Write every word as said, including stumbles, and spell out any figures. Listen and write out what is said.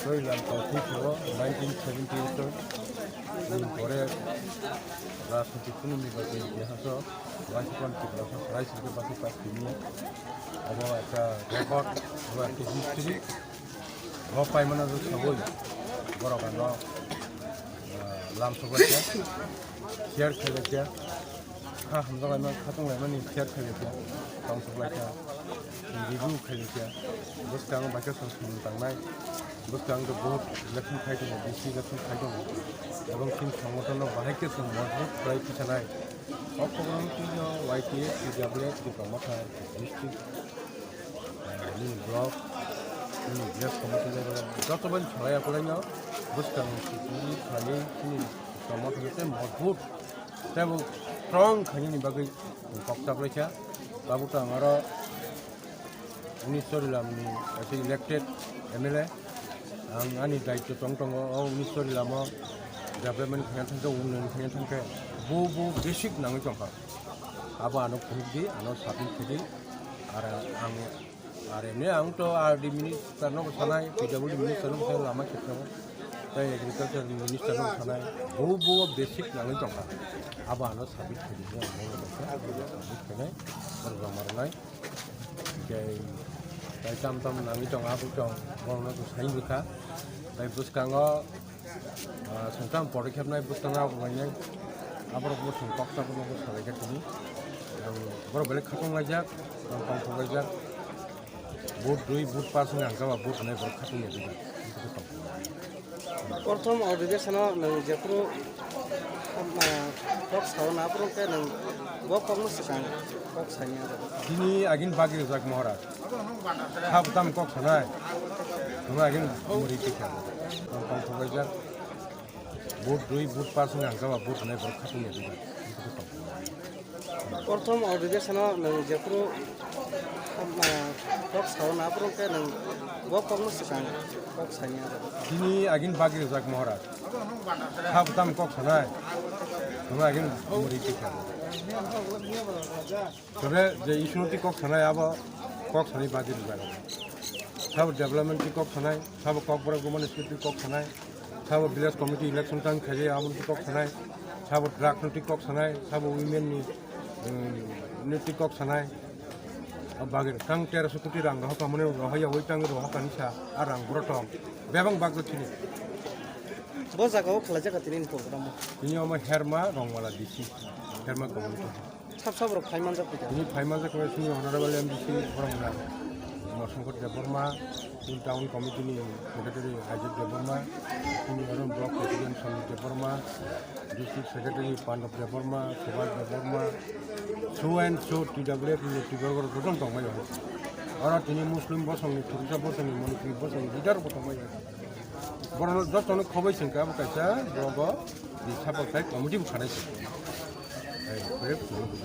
Sorilam tongthwi phuo nineteen seventy eight ni pore rajniti phunukni bagwi ihaso Vaisukon Tiprasa Sarai Sirkhe Basi Pas Tini. Obo ekta record, obo ekta history. Bo paimano rw sagwi borok ano, ah, lam soglaikha, share khlailaikha, kha hamjaklaima, kha tonglaimani share khlailaikha, tong soglaikha, review khlailaikha. Bwskango baikha song song tangnai, bwskango to vote election khai tongo, D C election khai tongo, ebong chini songothonno bahai khe chwng mojbut khlai tisanai. O program twi no Y T F, T W F, Tipra Motha district, nini block, nini village committee level, joto bai salai akulai no bwskang sukli khlaiwi chini Tipra Motha tei mojbut tei bo strong khainani bagwi kok chaplaikha. Tabuk to ang aro Unis Sorilamni, ase elected M L A. Ang ani daityo tong tongo, o Unis Sorilamo development khaina thangkhe, unnoyon khaina thangkhe, bo, bo basic nangwi tongkha. Abo ano phunukdi, ano submit khaidi. Ar ang, ar emni ang to R D minister no sanai, P W D minister no sanai, lama khetreo, tei agriculture minister no sanai, bo, bo basic nangwi tongkha. Abo ano submit khaidi, ang bo submit khainai, borok joma rwnai. Tei, tei tam tam nangwi tong, abo tong, borokno tong sai wngkha. Tei bwskango, ah, sengkang podokkhepnai bwskango abo lainai, aborok bo song kok chapno bo salai kha tini. Ang borok belai khatong laijak, ang tongthok laijak. Vote dui, vote pass wngkha, ang khe ba vote rwnai borok khatong ya. Prothom adhikeshano nwng jephuru, ah, kok sao na, aphuru khe nwng bo kokno swkang kok sani aro. Bini agin bagwi rijak Maharaj. Sabo tamo kok sanai? Nwng agin muri tikha. Nwng kok thokjak. Vote dui, vote pass wngkha, ang khe ba vote rwnai borok khatungya rijak. Prothom adhikeshano nwng jephuru, ah, kok sao na, aphuru khe nwng bo kokno swkang kok sani aro. Bini agin bagwi rijak Maharaj. Sabo tamo kok sanai? Nwng agin muri tikha. Tore je issue twi kok sanai abo kok sanai bagwi rijak. Sabo development twi kok sanai, sabo kok borok gumani twi kok sanai. Sabo village committee election tang khaidi, abo twi kok sanai, sabo drug no twi kok sanai, sabo women ni, um, ni twi kok sanai. O bagwi tang teroso koti rang rohor tongmani rohor ya, oi tang rohor kani sa, a rang boro tong. Bebang bagwi chini. Bo jaga o khlai jaga tini ni program o. Tini omo Herma Rongwala D C, Herma community. Sab sab rok phai manjak phaikha. Tini phai manjak khe chini honorable M D C Boromda, Mosongkot Debbarma, chini town committee ni secretary Ajit Debbarma, chini oro block president Sanjit Debbarma, district secretary Pandab Debbarma, Subhas Debbarma, so and so T W F ni T W F rok joto tongmai o. Oro tini Muslim bosong ni, Thurisa bosong ni, Manipuri bosong ni leader bo tongmai o. Borok joto no khobai sengkha bo kaisa borok bo ni support khai committee bo khanai se. Hai, khe phunukgo.